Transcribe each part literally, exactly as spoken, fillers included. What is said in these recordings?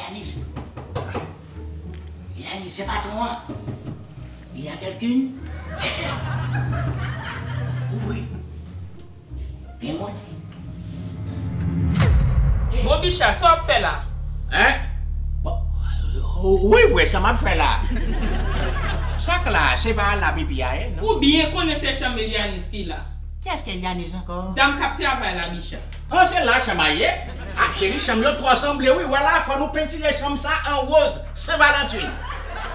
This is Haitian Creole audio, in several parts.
Yanis. Yanis, se patwon an. Il y a quelqu'une? Oui. Gen moun? Bon, Bicha, sa w ap fè la? Hein? Bon, wi, vre, sa m ap fè la. Sa k la, se pa la pipi a ye, non? Ou byen konnen se chanm Elianis ki la. Kiyès ki Elianis ankò? Dam k ap travay la, Bicha. Ah, se la chanm a ye? Ah, cheri, chanm yo twò sanble, wi. Wè la, fò nou pentire chanm sa an woz, Sen Valantin.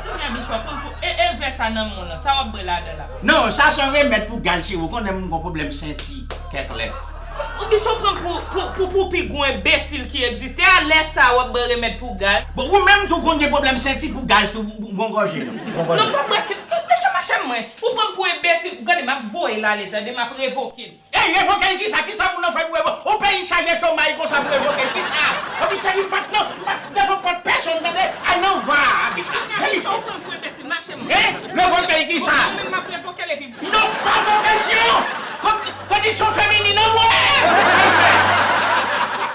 Kounye a, Bicha, pran pou, e, e vè sa nan men w lan, sa w ap bwè ladan la? Non, sa se yon remèd pou gaz, cheri. Ou konnen m gon pwoblèm senti, kèk lè. Ou Bicha pran pou, pou, pou, pou pi gwo enbesil ki egziste. A lè sa w ap bwè remèd pou gaz? Bon, ou menm tou konn gen pwoblèm senti pou gaz tou, gon gòje, non? Non, pa bwè, Bicha, machann mwen. Ou pran m pou enbesil. Gade, m ap voye l ale, tande, m ap revoke l. Ey, revoke l kisa? Kisa moun nan fè pou revoke? Yon peyi chaje chomay konsa pou revoke l kisa? Epi se li m pa t nan, m pa t nan pòt pèsonn.